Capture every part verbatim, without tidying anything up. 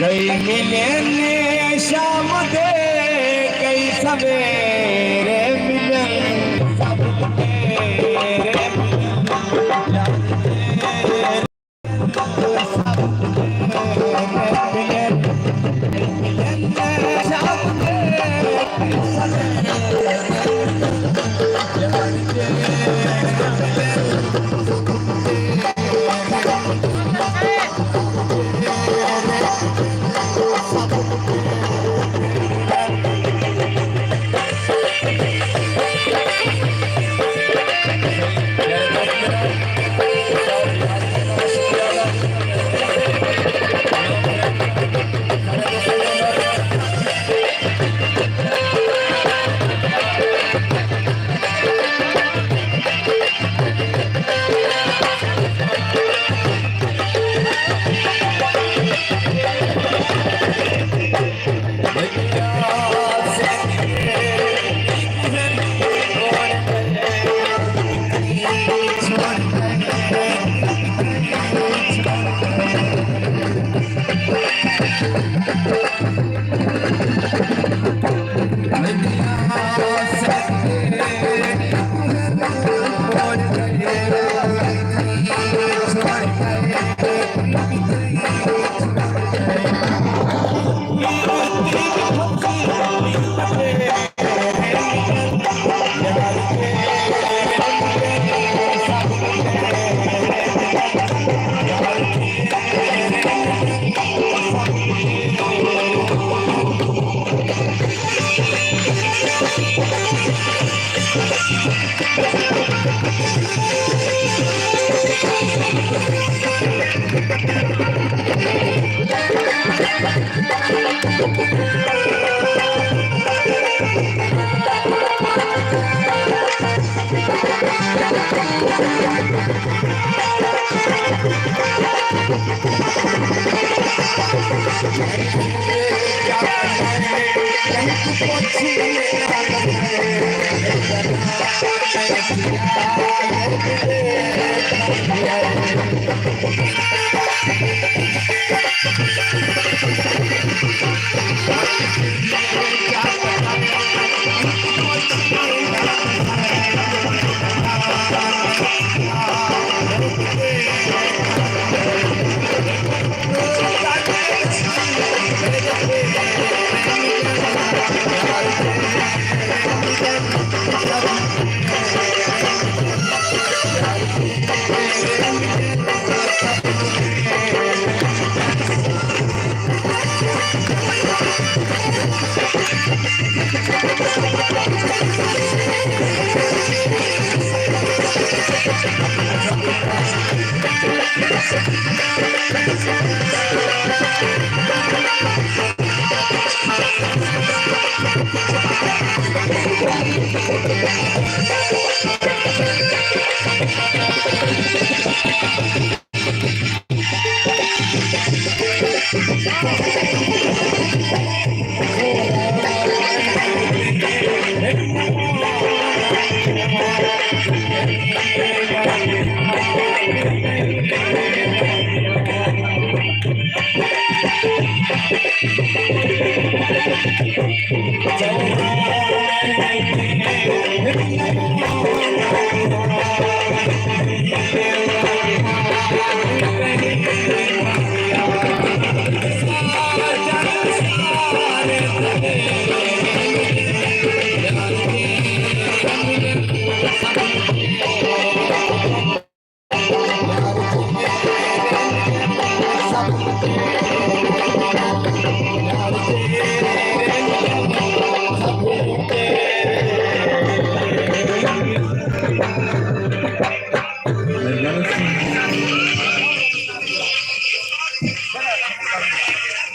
کئی ملن شام دے، کئی سویرے ملن، سب تیرے ملن۔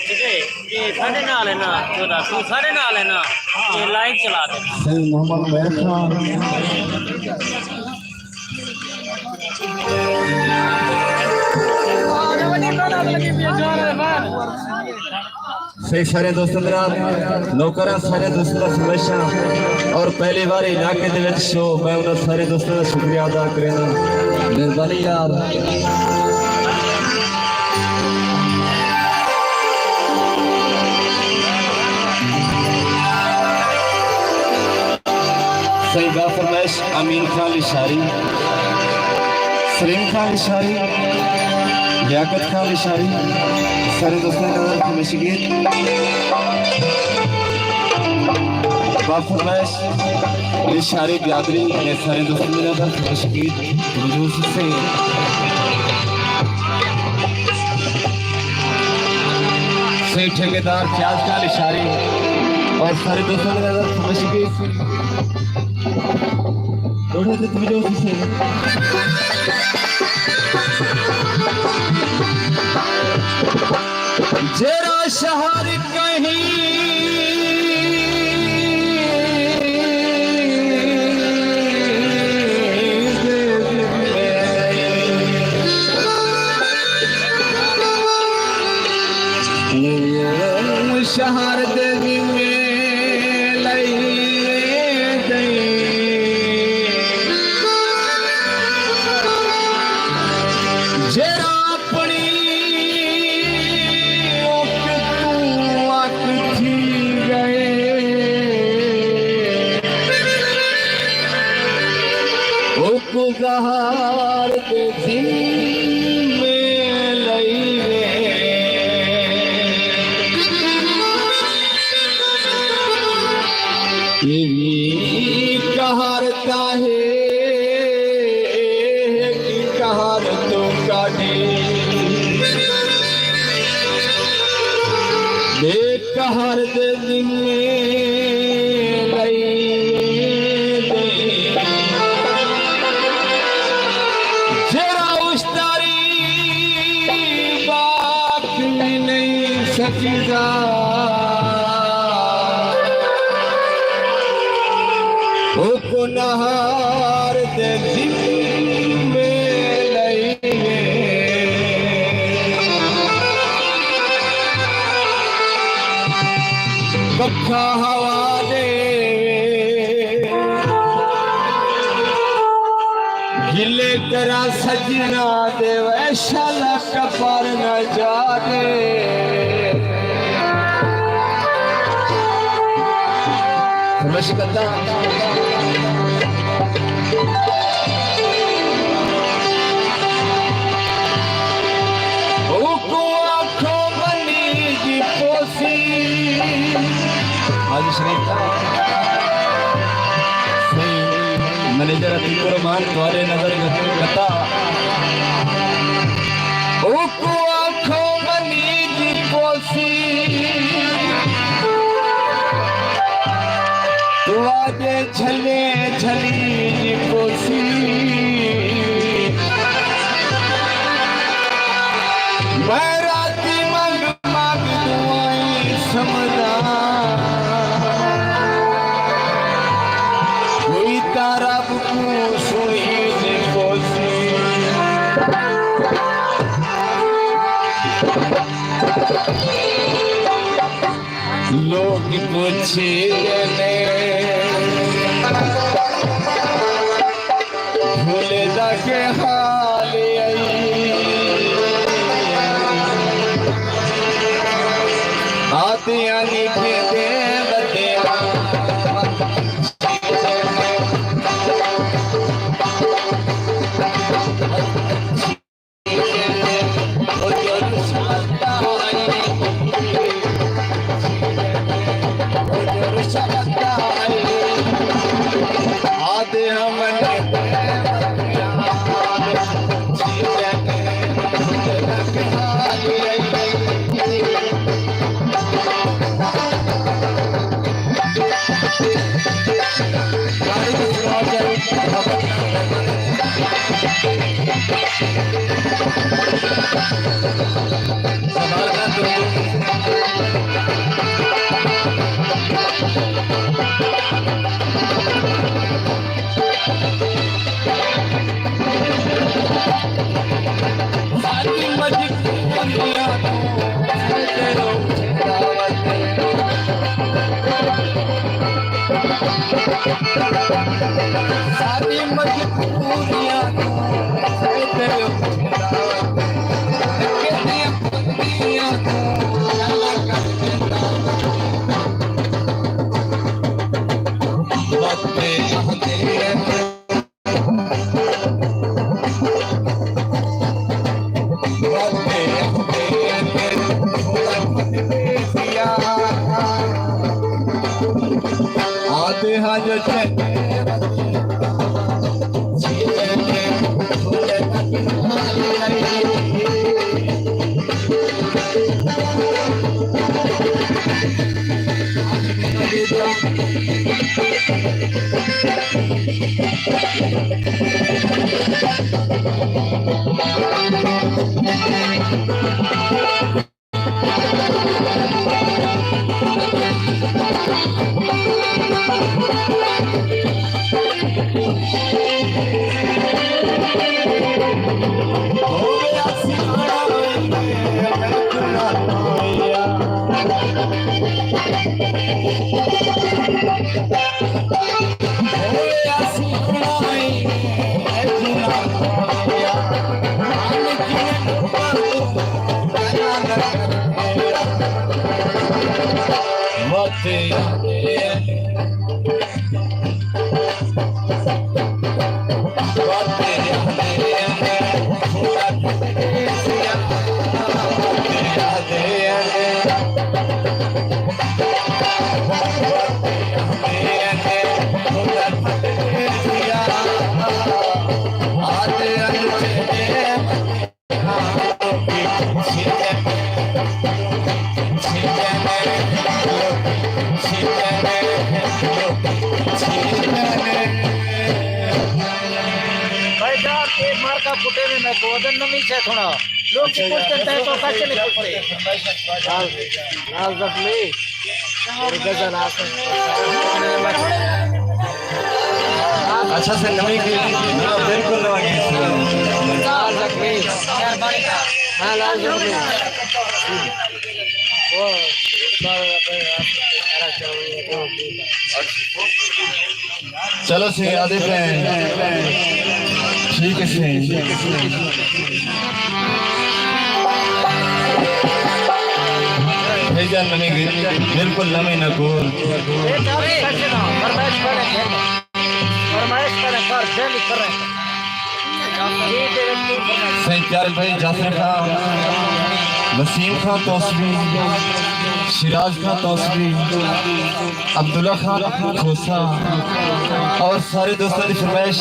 ٹھیک ہے، یہ ساڈے نال ہے نا، چودہ، تو ساڈے نال ہے نا، یہ لائیو چلا دے۔ سئیں محمد مہر خان۔ سئیں سارے دوستاں دا، نوکراں سارے دوستاں دا فرمائشاں اور پہلی وار علاقے دے وچ شو، میں انہاں سارے دوستاں دا شکریہ ادا کرینداں۔ مہربانی یار۔ سئیں با فرمائش امین خان لشاری، سلیم خان لشاری، لیاقت خان لشاری، سارے دوستاں دا نظر خمش گیت۔ با فرمائش لشاری برادری نے سارے دوستاں دا نظر خمش گیت۔ حضور سے سئیں ٹھیکیدار فیاض خان لشاری اور سارے دوستاں دا نظر خمش گیت۔ تھوڑا سا توجہ سے۔ جیڑھا شہر کہیں شہر دے ذمے لئی ویندے۔ جیڑھا اپݨی اک توں اک تھی ڳئے، اک قہر دے ذمے لئی ویندے۔ اے وی قہر تاں ہے، اے ہک قہر توں کاڈھی۔ بے قہر دے ذمے لئی ویندے۔ جیڑھا اشتری باک وی نئیں سڄدا، او کنہار دے ذمے لئی ویندے۔ پکھا ہوا دے گلے کراں سڄݨا دے، وے شالا کپر نہ جا دے۔ فرمائش کردا۔ اوکوں آکھو منی دی پوسی۔ حاجی شریف صاحب، سئیں منیجر عتیق الرحمان تہاݙے نظر قطع۔ اوکوں آکھو منی دی پوسی، تہاݙے جھلے جھلی دی پوسی۔ میں راتی منگ منگ دعائیں سمدا، کوئی تاں رب کوں سݨی دی پوسی۔ لوگ پچھدے نے بھولے دا کے حال ائی، آدیاں نی بھیندے ودے۔ ساری مجبوریاں توں فائدے اٹھا، کیڑیاں بندیاں توں ڳالھاں کر ݙیندا۔ وقت دے جو چہرے بھائی جان، ایک مارکا پھٹے میں میں کو وزن نمی سے تھوڑا۔ لوگ کی پوچھتے تھے تو کچھ نہیں پوچھتے۔ لال، لال زخمی۔ اچھا سے نویں گیت، نواں، بالکل نواں گیت سناؤ۔ لال زخمی۔ ہاں، لال زخمی۔ چلو سی، آدھے پہ ٹھیک ہے سی۔ بھیجا نویں گیت، بالکل نویں نکول۔ فرمائش کریں، کر، دل کریں۔ سائیں پیارے بھائی جعفر خان، وسیم خان توسوی، شیراز خان توسوی، عبداللہ خان کھوسہ اور سارے دوستاں دی فرمائش۔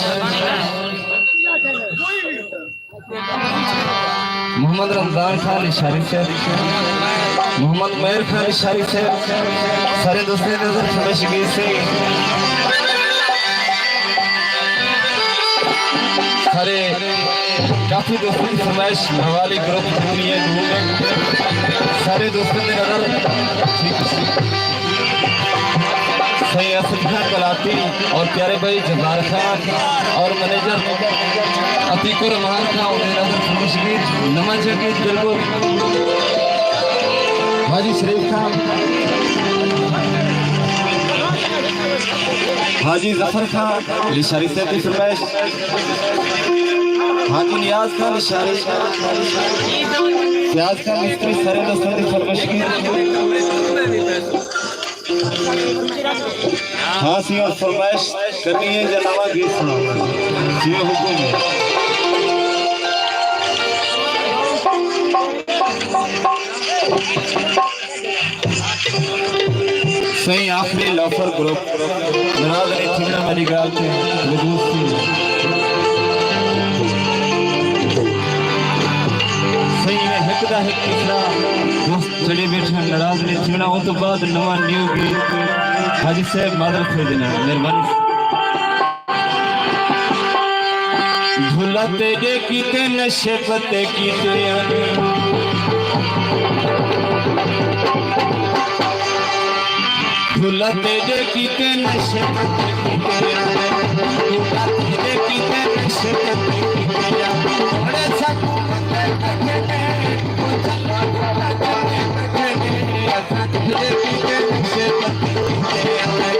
محمد رمضان خان لشاری صاحب، محمد مہر خان لشاری صاحب، سارے دوستاں دی نظر فرمائش گئی سی۔ سارے کافی دوستاں دی فرمائش، مہوالی گروپ دنیا دو، سارے دوستاں دی نظر۔ سائیں اسد خان کلاتی اور پیارے بھائی جبار خان اور منیجر عتیق الرحمان خان، انہیں نظر فرمائش گئی، نمن جگہ بالکل۔ حاجی شریف خان، حاجی ظفر خان، علی شریف صاحب دی فرمائش۔ حاجی نیاز خان لشاری، فیاض خان مستری، سارے دوستاں دی فرمائش کی۔ ہاں سی، اور فرمائش کرنی ہے یا نواں گیت سناؤں؟ جی حکم ہے۔ سائیں آخری لافر گروپ، ناراض نہیں تھیوݨا، میری ڳالھ تے وجود سی۔ سائیں میں ہک دا ہک ݙیکھݨا، دوست چڑھے بیٹھے، ناراض نہیں تھیوݨا۔ اوں توں بعد نواں نیو گیت حاجی صاحب معذرت خواہی دے نال، مہربانی۔ بھلا تیݙے کیتے نشے پتے کیتے آنے۔ بھلا تیݙے کیتے نشے پتے کیتے آنے۔ بھلا تیݙے کیتے نشے پتے کیتے آنے۔ بڑے سکو بندے کٹھے نے، او چلا بڑا جانے کٹھے نے۔ اساں تیݙے کیتے نشے پتے کیتے آنے۔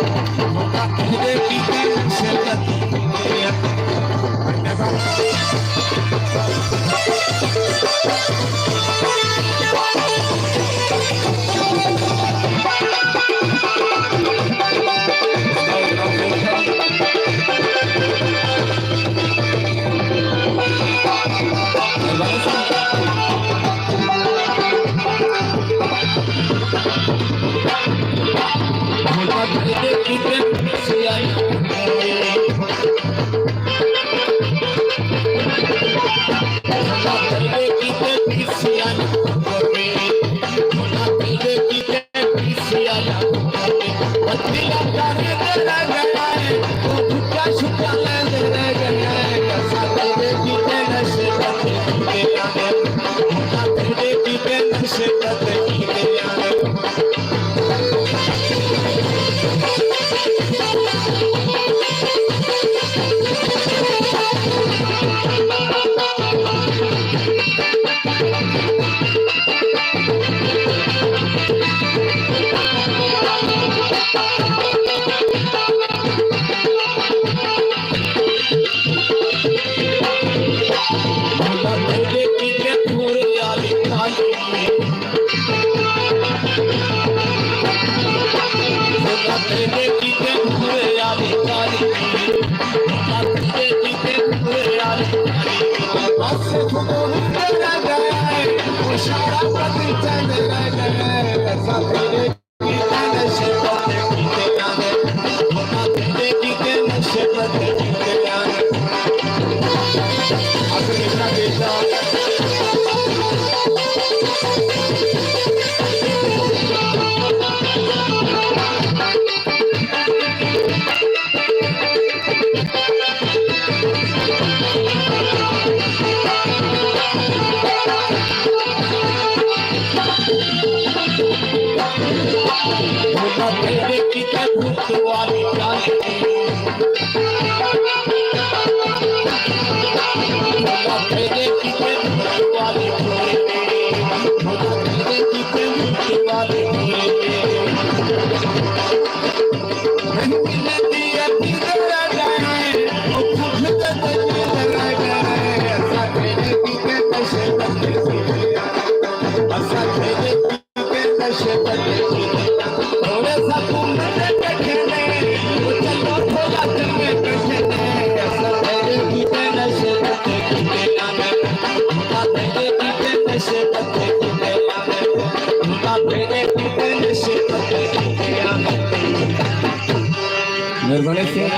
مہربانی سر۔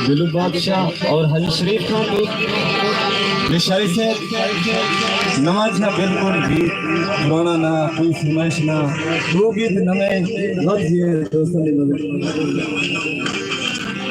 دلو بادشاہ اور حاجی شریف خان کو لشاری صاحب، نواں جیہاں بالکل گیت، پرانا نہ، کوئی فرمائش نہ، دو گیت نویں لفظ یہ دوستوں نے بولے۔